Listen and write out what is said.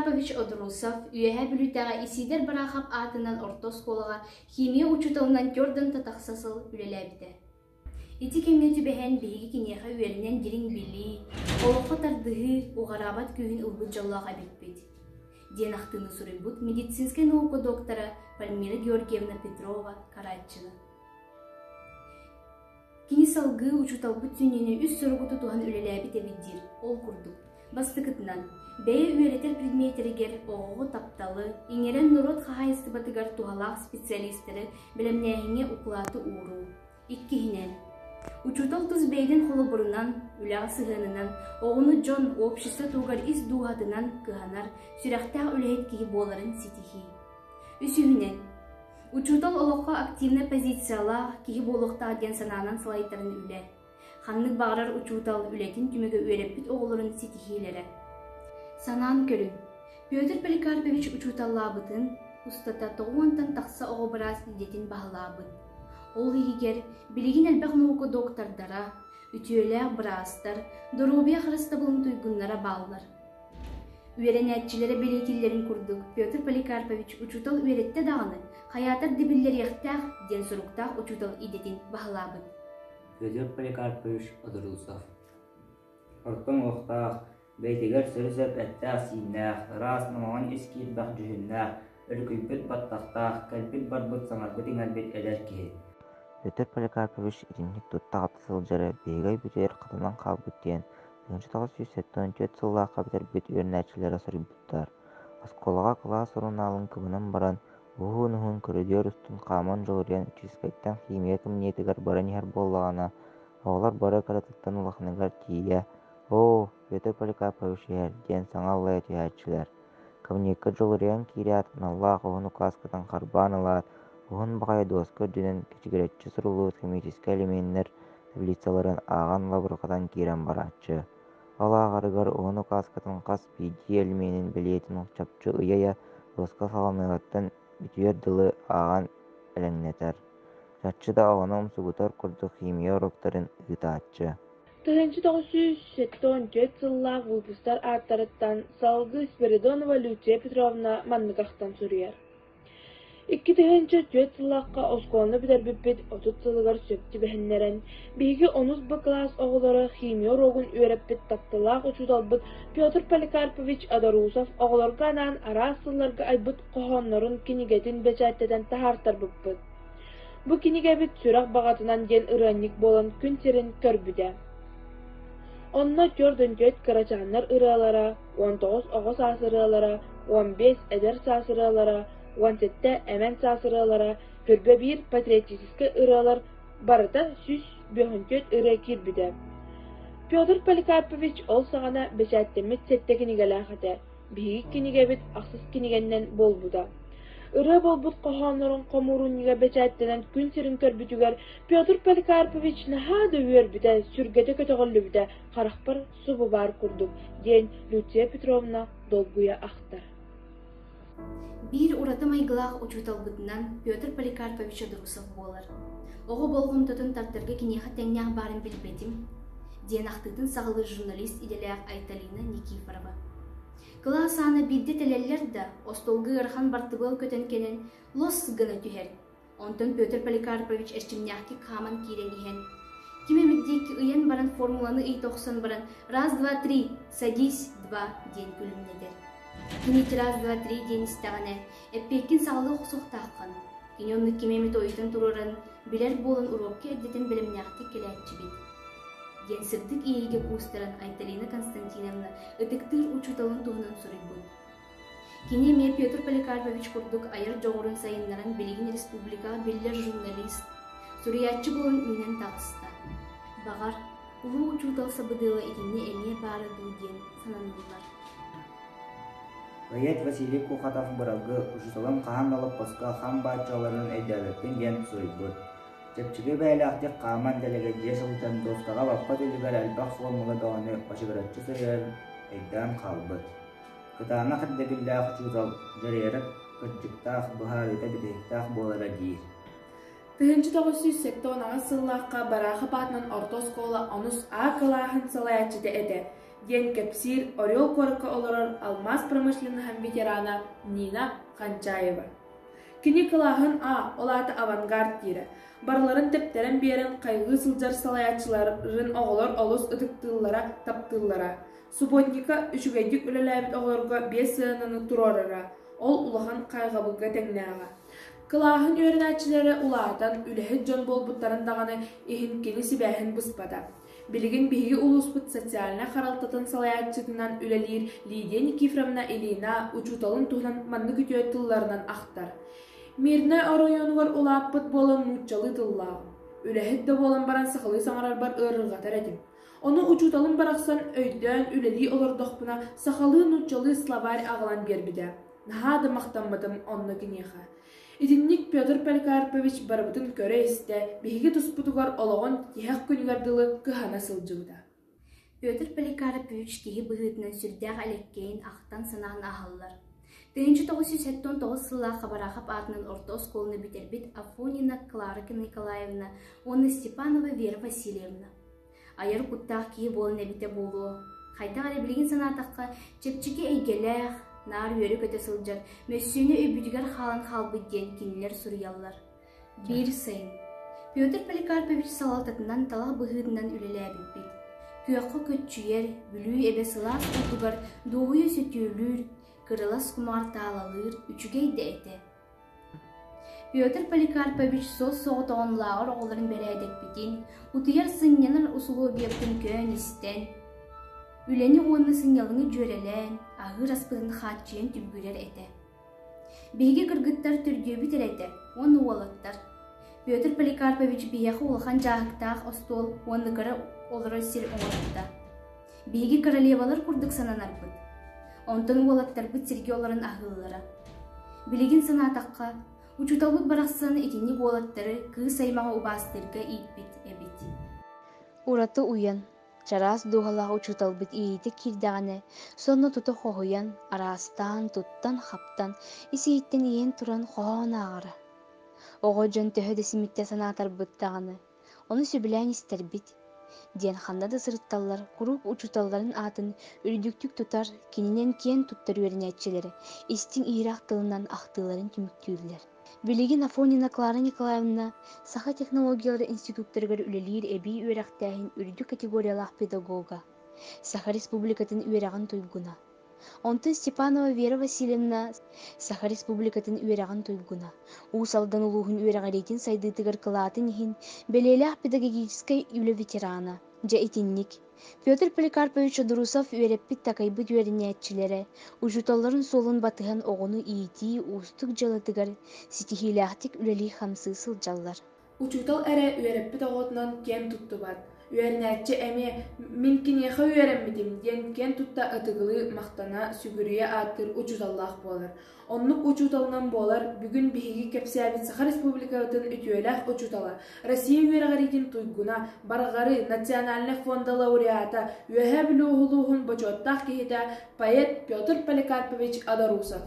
Поликарпович Одрусов Үөһээ Бүлүүтээҕи Исиидэр Бараахап аатынан орто оскуолаҕа химия учууталынан түөрт тахса сыл үлэлээбитэ. Ити кэмҥэ түбэһэн биһиги киниэхэ үөрэнэн дириҥ билии, олоххо тардыһыы, уҕараабат күүһүн ылбыт дьоллоох эбиппит, диэн ахтыыны суруйбут медицинскэй наука доктора Пальмира Георгиевна Петрова Караччина. Кини салгыы учууталбыт сүнньүнү үс соругу тутуһан үлэлээбит эбит диир. Ол курдук, бастакытынан, бэйэ үөрэтэр предметэригэр оҕоҕо тапталы, иҥэрэн норуот хаһаайыстыбатыгар туһалаах специалистары бэлэмнээһиҥҥэ укулааты ууруу. Иккиһинэн, учуутал тус бэйэтин холобурунан, үлэҕэ сыһыанынан, оҕону дьон, общество туһугар ис дууһатынан кыһанар, сүрэхтээх үлэһит киһи буоларын ситиһии. Үсүһүнэн, Учуутал олоххо активнай позициялаах киһи буолуохтаах диэн санаанан салайтаран үлэ. Ханнык баҕарар учуутал үлэтин түмүгэ үөрэппит оҕолорун ситиһиилэрэ. Санаан көрүҥ, Петр Поликарпович учууталлаабытын устата тоҕуонтан тахса оҕо быраас идэтин баһылаабыт. Ол иһигэр билигин элбэх наука доктордара, үтүөлээх быраастар, доруобуйа харыстабылын туйгуннара бааллар. Үөрэнээччилэрэ бэлиэтииллэрин курдук, Петр Поликарпович учуутал үөрэттэ даҕаны, хайаатар да биллэриэхтээх диэн суруктаах учуутал идэтин баһылаабыт. Петр Поликарпович Одрусов Орто уҥуохтаах, бэйэтигэр сөрү-сөп эттээх-сииннээх, ыраас номоҕон ис киирбэх дьүһүннээх, өрүкүйбүт баттахтаах, кэлбит-барбыт саҥарбыт-иҥэрбит эдэр киһи. Петр Поликарпович итинник тутта-хапта сылдьара биһиги өйбүтүгэр хатанан хаалбыт диэн 1974 сыллаахха бүтэрбит үөрэнээччилэрэ суруйбуттар. Оскуолаҕа кылаас сурунаалын кыбынан баран, уһун-уһун көрүдүөр устун хааман дьулуруйан учительскайтан химия кабинетыгар баран иһэр буоллаҕына, оҕолор бары кыратыттан улаханыгар тиийэ «Оо, Петр Поликарпович иһэр» диэн саҥа аллайа түһээччилэр. Кабинекка дьулуруйан киирээт, аналлаах уһун указкатын харбаан ылаат, уһун баҕайы дуоска үрдүнэн кэчигирэччи суруллубут химическэй элеменнэр таблицаларын ааҕан лабырҕатан киирэн барааччы. Ол ааҕарыгар уһун указкатын хас биирдии элеменин бэлиэтин чопчу ыйа-ыйа дуоска саҕаланыаҕыттан бүтүөр дылы ааҕан элэҥнэтэр. Чахчы да оҕону умсугутар курдук химия уруоктарын ыытааччы. 1974 сыллаах выпустар ааттарыттан салгыы Спиридонова Люция Петровна маннык ахтан суруйар: 2004 сыллаахха оскуоланы бүтэрбиппит 30 сылыгар сөп түбэһиннэрэн, биһиги онус Б кылаас оҕолоро химия уруогун үөрэппит тапталлаах учууталбыт Петр Поликарпович Адорусов оҕолорго анаан араас сылларга айбыт хоһооннорун кинигэтин бэчээттэтэн таһаартарбыппыт. Бу кинигэбит Сүрэх баҕатынан диэн ырыанньык буолан күн сирин көрбүтэ. Онно 44 кырачааннар ырыалара, 19 оҕо саас ырыалара, 15 эдэр саас ырыалара, 17 эмэн саас ырыалара, хүрбэ биир патриотическай ырыалар барыта 154 ырыа киирбитэ. Петр Поликарпович ол саҕана бэчээттэммит сэттэ кинигэлээх этэ. Биһиги кинигэбит ахсыс кинигэннэн буолбута. Ырыа буолбут хоһооннорун хомуурунньуга бэчээттэнэн күн сирин көрбүтүгэр Петр Поликарпович наһаа да үөрбүтэ, сүргэтэ көтөҕүллүбүтэ харахпар субу баар курдук, диэн Люция Петровна долгуйа ахтар. Биир ураты майгылаах учууталбытынан Петр Поликарпович Одрусов буолар. Оҕо болҕомтотун тардарга киниэхэ тэҥнээх баарын билбэтим, диэн ахтыытын саҕалыыр журналист идэлээх Айталина Никифорова. Кылаас аана биирдэ тэлэллэр да, остуолга ыарахан бартыбыал көтөн кэлэн лос гына түһэр. Онтон Петр Поликарпович эрчимнээхтик хааман киирэн иһэн, ким эмит диэки ыйан баран формуланы ыйыта охсон баран «раз, два, три, садись, два» диэн күлүмнэтэр. Кини ити раз, два, три диэн истэҕинэ, эппиэккин саҕалыы охсуохтааххын. Кини оннук кими эмит ойутан туруоран, билэр буолан уруокка эрдэтин бэлэмнээхтик кэлээччибит диэн сырдык иэйиигэ куустаран Айталина Константиновна ытыктыыр учууталын туһунан суруйбут. Кини эмиэ Петр Поликарпович курдук айар дьоҕурун сайыннаран билигин республикаҕа биллэр журналист, суруйааччы буолан үүнэн таҕыста. Баҕар, улуу учуутал сабыдыала итиннэ эмиэ баара дуу диэн сананыллар. Поэт Василий Кухатов быралгы учууталым хаһан да олоппоско хам бааччы олорорун өйдөөбөппүн диэн суруйбут. Чэпчэки бэйэлээхтик хааман дэлэгэдьийэ сылдьан дуоскаҕа баппат үлүгэр элбэх формула бөҕөнү бачыгыраччы суруйарын өйдөөн хаалбыт. Кытаанах ирдэбиллээх учуутал дьарыйара кырдьыктаах, быһаарыыта бүтэһиктээх буолара диир. 1978 сыллаахха Бараахап аатынан орто оскуола онус А кылааһын салайааччыта этэ, диэн кэпсиир Орел куоракка олорор алмаас промышленноһын ветерана Нина Ханчаева. Кини кылааһын А, ол аата авангард диирэ. Барыларын тэптэрэн биэрэн хайҕыы сылдьар салайааччыларын оҕолор олус ытыктыыллара, таптыыллара. Субботникка үчүгэйдик үлэлээбит оҕолорго биэс сыананы туруорара, ол улахан хайҕабылга тэҥнээҕэ. Кылааһын үөрэнээччилэрэ улаатан, үлэһит дьон буолбуттарын даҕаны иһин кини сибээһин быспата. Билигин биһиги улууспут социальнай харалтатын салайааччытынан үлэлиир Лидия Никифоровна Ильина учууталын туһунан маннык үтүө тылларынан ахтар. Мирнэй оройуонугар улааппыт буолан нууччалыы тыллааҕым. Үлэһит да буолан баран сахалыы саҥарарбар ыарырҕатар этим. Ону учууталым барахсан өйдөөн үлэлии олордохпуна сахалыы-нууччалыы словарь аҕалан биэрбитэ. Наһаа да махтаммытым онно киниэхэ. Итинник Петр Поликарпович барыбытын көрө-истэ, биһиги туспутугар олоҕун тиһэх күнүгэр дылы кыһана сылдьыбыта. Петр Поликарпович киһи быһыытынан сүрдээх элэккэйин ахтан-санаан аһаллар. 1979 сыллаах Хабараахап аатынан орто оскуоланы бүтэрбит Афонина Клара Николаевна уонна Степанова Вера Васильевна. Айар куттаах киһи буолан эбитэ буолуо. Хайдах эрэ билигин санаатахха, чэпчэки эйгэлээх, наар үөрэ-көтө сылдьар, мөссүөнэ өйбүтүгэр хаалан хаалбыт диэн кинилэр суруйаллар. Биир сайын Петр Поликарпович салалтатынан талах быһыытынан үлэлээбиппит. Күөххэ көччүйэр, Бүлүү эбэ сылаас уутугар дуоһуйа сөтүөлүүр, кырылас кумаар таалалыыр үчүгэй да этэ. Петр Поликарпович суос-соҕотоҕун лааҕыр оҕолорун бэрээдэкпитин, утуйар сынньанар усулуобуйабытын көөн истэн, үлэни уонна сынньалаҥы дьүөрэлээн, аһыыр аспытын хааччыйан түбүгүрэр этэ. Биһиги кыргыттар төрдүөбүт эрэ этэ уонна уолаттар. Петр Поликарпович биһиэхэ улахан дьааһыктаах остуол уонна кыра олорор сир оҥорбута. Биһиги королевалар курдук сананарбыт. Онтон уолаттарбыт сиргэ олорон аһыыллара. Билигин санаатахха, учууталбыт барахсан итинник уолаттары кыыс аймаҕы убаастыырга ииппит эбит. Ураты уйан, чараас дууһалаах учууталбыт иэйиитэ киирдэҕинэ, сонно тута хоһуйан, араастаан, туттан-хаптан, ис-иһиттэн иэйэн туран хоһоон ааҕара. Оҕо дьон төһө да симиттэ санаатарбыт даҕаны, ону сөбүлээн истэрбит, диэн ханна да сырытталлар куруук учууталларын аатын үрдүктүк тутар, кининэн киэн туттар үөрэнээччилэрэ истиҥ иһирэх тылынан ахтыыларын түмүктүүллэр. Билигин Афонина Клара Николаевна Саха технологиялара институттарыгар үлэлиир эбии үөрэхтээһин үрдүк категориялаах педагога, Саха Республикатын үөрэҕин туйгуна. Онтон Степанова Вера Васильевна Саха Республикатын үөрэҕин туйгуна, Уус Алдан улууһун үөрэҕириитин сайдыытыгар кылаатын иһин бэлиэлээх педагогическай үлэ ветерана. Дьэ итинник. Петр Поликарпович Одурусов үөрэппит-такайбыт үөрэнээччилэрэ учууталларын суолун батыһан оҕону иитии уустук дьыалатыгар ситиһиилээхтик үлэлии-хамсыы сылдьаллар. Учуутал эрэ үөрэппит оҕотунан киэн туттубат, үөрэнээччи эмиэ «мин киниэхэ үөрэммитим» диэн киэн тутта ытыгылыы, махтана, сүгүрүйэ ааттыыр учууталлаах буолар. Оннук учууталынан буолар бүгүн биһиги кэпсээбит Саха Республикатын үтүөлээх учуутала, Россия үөрэҕириитин туйгуна, Барҕары национальнай фонда лауреата, Үөһээ Бүлүү улууһун бочуоттаах киһитэ, поэт Петр Поликарпович Одорусов.